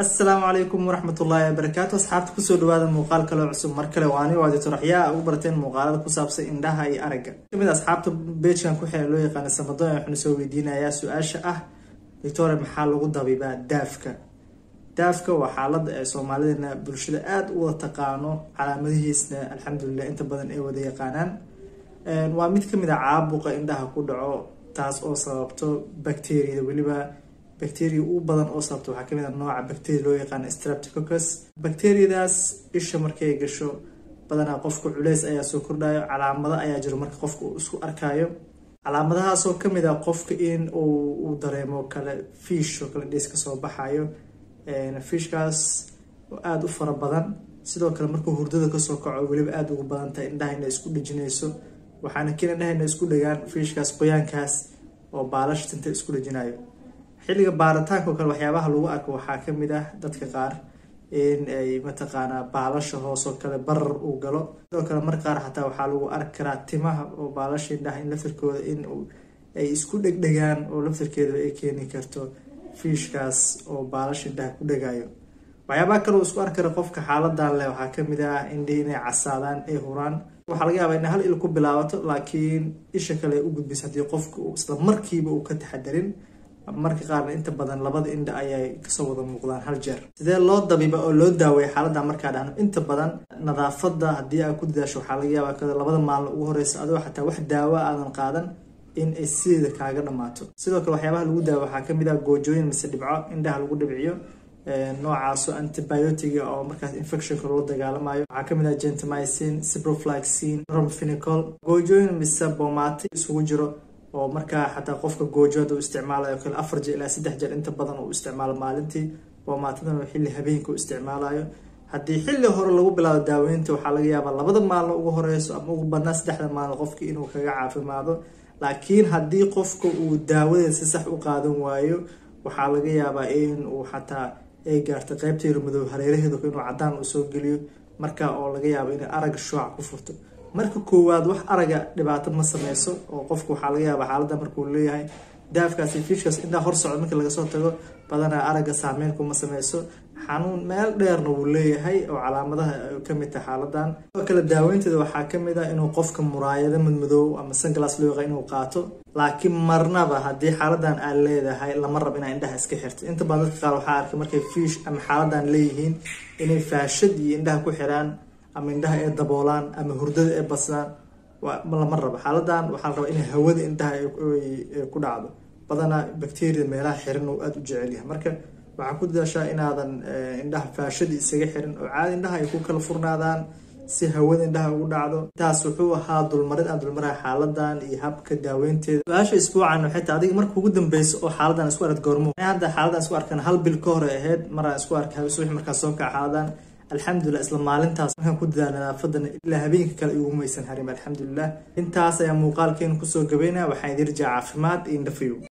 Asalaamu calaykum waraxmatullaahi wabarakaatu. Asxaabta, kusoo dhawaada muuqaal kale cusub. Mar kale waa anigo Doctor Axyaa, ugu barteen muuqaalada ku saabsan indhaha iyo aragga. Kamid asxaabta page-kan ku xiran, loo yaqaana Samadoon, waxaanu soo weydiinayaa su-aasha ah: "Doctor, maxaa lagu dabibaa daafka?" Daafka waa xaalada ee Soomaalidana bulshada aada u wada taqaano, calaamadihiisna alxamdulilah inta badan ay wada yaqaanaan. Waa mid kamid a caabuqa indhaha ku dhaco, taas oo sababto bacteriyada. Weliba bacteria ugu badan oo sababto waxaa kamid ah nooca bacteria loo yaqaano Streptococcus. Bacteriyadaas isha markay gasho, badanaa qofka culeys ayaa soo kordhayo. Calaamado ayaa jiro marka qofka uu isku arkayo, calaamadahaasoo kamid ah qofka in uu dareemo kale fiish oo kale dhes kasoo baxayo, fiishkaas oo aada u fara badan. Sidoo kale markuu hurdada kasoo kaco, weliba aada ugu badan tahay indhaha inay isku dhejinayso, waxaana keena indhaha inay isku dhegaan fiishkaas, qoyaankaas oo baalasha tinta isku dhejinayo. Xilliga baaritaanka oo kale waxyaabaha lagu arko waxaa kamid ah dadka qaar in ay mataqaanaa baalasha hoos oo kale barar uu galo. Sidoo kale mar qaar xataa waxaa lagu arki karaa timaha oo baalasha indhaha in laftarkooda in ay isku dhegdhegaan, oo laftarkeeda ay keeni karto fiishkaas oo baalasha indhaha ku dhegayo. Waxyaabaha kale uu isku arki kara qofka xaaladan leh waxaa kamid ah indhihi inay casaadaan, ay huraan. Waxaa laga yaabaa inay hal il ku bilaabato, laakiin isha kale ay u gudbiso haddii qofka uu isla markiiba uu ka taxadarin. Marka qaarna inta badan labada indha ayay kasoo wada muuqdaan hal jeer. Sidee loo dabiiba oo loo daaweeya xaaladda markaa dhahno? Inta badan nadaafadda haddii aad ku dadaasho, waxaa laga yaabaa kada labada maalin ugu horeysa adoo xataa wax daawo aadan qaadan in ay sideeda kaaga dhamaato. Sidoo kale waxyaabaha lagu daawo waxaa kamid ah goojooyin mise dhibco indhaha lagu dhibciyo, noocaasoo antibiotic-ga oo markaas infection-ka loola dagaalamayo. Waxaa kamid ah gentamicin, ciprofloxacin, chloramphenicol, goojooyin mise boomaato isugu jiro, oo markaa xataa qofka goojo haduu isticmaalayo kale 4 jeer ilaa 3 jeer inta badan uu isticmaalo maalintii, boomaatadan oo xilli habeenka u isticmaalayo. Haddii xilli hore lagu bilaabo daaweynta, waxaa laga yaabaa labada maalin ugu horeyso ama ugu badnaa 3-da maalin qofki inuu kaga caafimaado. Laakiin haddii qofka uu daawadeeda si sax u qaadan waayo, waxaa laga yaabaa in uu xataa ay gaarto qeybta madow hareeraheedu inuu cadaan uu soo geliyo, marka oo laga yaabo inay aragga shuuca ku furto. Marka koowaad wax araga dhibaato ma sameyso, oo qofku waxaa laga yaabaa xaaladda markuu leeyahay daafkaasi, fiishkaas indhaha hor socda markii laga soo tago, badanaa aragga saameyn kuma sameyso. Xanuun meel dheerna wuu leeyahay oo calaamadaha ay kamid tahay xaaladan. Sidoo kale daaweynteeda waxaa kamid ah inuu qofka muraayado madmadow ama sunglass loo yaqaan inuu qaato. Laakiin marnaba haddii xaaladan aad leedahay lama rabo inaa indhaha iska xirto. Inta badan dadka qaar waxaa arkay markay fiish ama xaaladan leeyihiin inay faashad iyo indhaha ku xiraan ama indhaha ay daboolaan ama hurdada ay basdaan. Lama rabo xaaladan. Waxaa la rabaa inay hawada indhaha ay ku dhacdo. Badanaa bacteriada meelaha xiran uu aada u jecel yahay. Marka waxaa ku dadaashaa inaadan indhaha faashadii isaga xirin, oo caadi indhaha ay ku kala furnaadaan si hawada indhaha ugu dhacdo. Taas wuxuu ahaa dulmarid aan dulmaraha xaaladan iyo habka daaweynteeda. Su-aasha isbuucan waxay tahay: adiga marka ugu dambeysa oo xaaladan isku arag goormo? Hadda xaaladan isku arkan hal bil ka hore ahayd maraan isku arkay subax markaan soo kaca xaaladan. Alxamdulilah, isla maalintaas markaan ku dadaal nadaafadana, ilaa habeenka kale igumaysan harin, alxamdulilah. Intaas ayaa muuqaalkeena kusoo gabaynaya. Waxaan idin rajaa caafimaad iyo indhafayow.